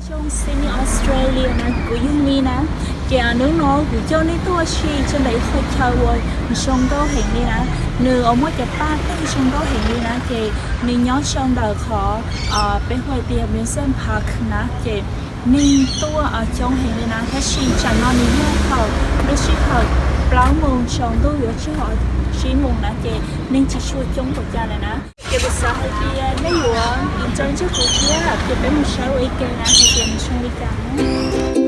Zoo Sydney Australia na, kuv yog Ni na. Ces hnub no kuv coj nej tuaj ua si rau ntawm ib qho chaw uas zoo nkauj heev li na. Nws muaj cov paj tej zoo nkauj heev li na, ces nws nyob rau ntawm qhov peb hu tias Museum Park na, ces neeg tuaj coob heev li na. Tab sis tsam no nws yog thaum lub sij hawm plaub moos tsaus ntuj yuav txog tsib moos na, ces neeg tsis tshua coob npaum cas lawm na. Ces kuv xav hais tias nej yuav nco ntsoov kuv thiab, ces peb mus saib ua ib ke na hais tias nws zoo li cas na.